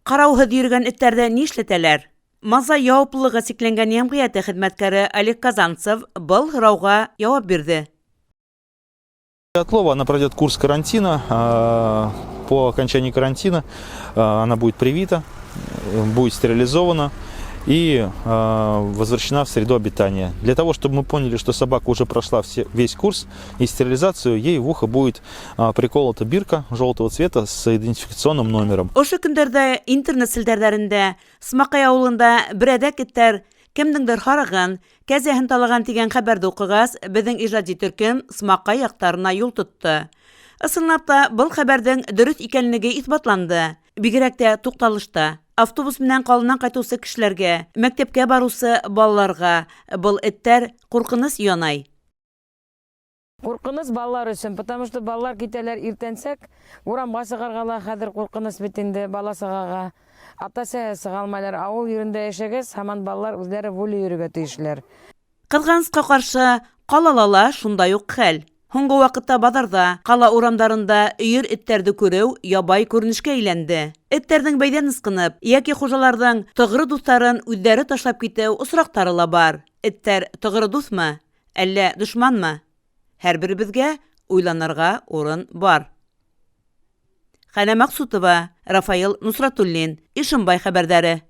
Ҡарауһыҙ йөрөгән эттәрҙе нишләтәләр? Мазай яуаплылығы сикләнгән йәмғиәте хеҙмәткәре Олег Казанцев был һорауға яуап бирҙе. Отлова, она пройдет курс карантина. По окончании карантина она будет привита, будет стерилизована и возвращена в среду обитания. Для того, чтобы мы поняли, что собака уже прошла весь курс и стерилизацию, ей в ухо будет приколота бирка желтого цвета с идентификационным номером. Ошо көндәрҙә интернет селтәрҙәрендә Смаҡай ауылында берәҙәк эттәр кемдеңдер һарығын, кәзәһен талаған тигән хәбәрҙе уҡығас, беҙҙең ижади төркөм Смаҡай яҡтарына юл тотто. Ысынлап та, был хәбәрҙең дөрөҫ икәнлеге иҫбатланды. Бигерәк тә туҡталышта. Автобус менән ҡаланан ҡайтыусы кешеләргә, мәктәпкә барыусы балаларға был эттәр ҡурҡыныс янай. Ҡурҡыныс балалар өсөн, потому что балалар китәләр иртәнсәк, урамға сығырға ла хәҙер ҡурҡыныс бит инде бала сағаға. Ата-әсә сыға алмайлар. Ауыл ерендә йәшәгәс, һаман балалар үҙҙәре волю йөрөргә тейешләр. Ҡыҙғанысҡа ҡаршы, ҡалала ла шундай уҡ хәл. Һуңғы ваҡытта баҙарҙа, ҡала урамдарында өйөр эттәрҙе күреү ябай күренешкә әйләнде. Эттәрҙең бәйҙән ысҡынып, йәки хужаларҙың тоғро дуҫтарын үҙҙәре ташлап китеү осраҡтары ла бар. Эттәр тоғро дуҫмы, әллә дошманмы? Һәр беребеҙгә уйланырға урын бар. Хәнә Маҡсутова, Рафаил Нусратуллин, Ишембай хәбәрҙәре.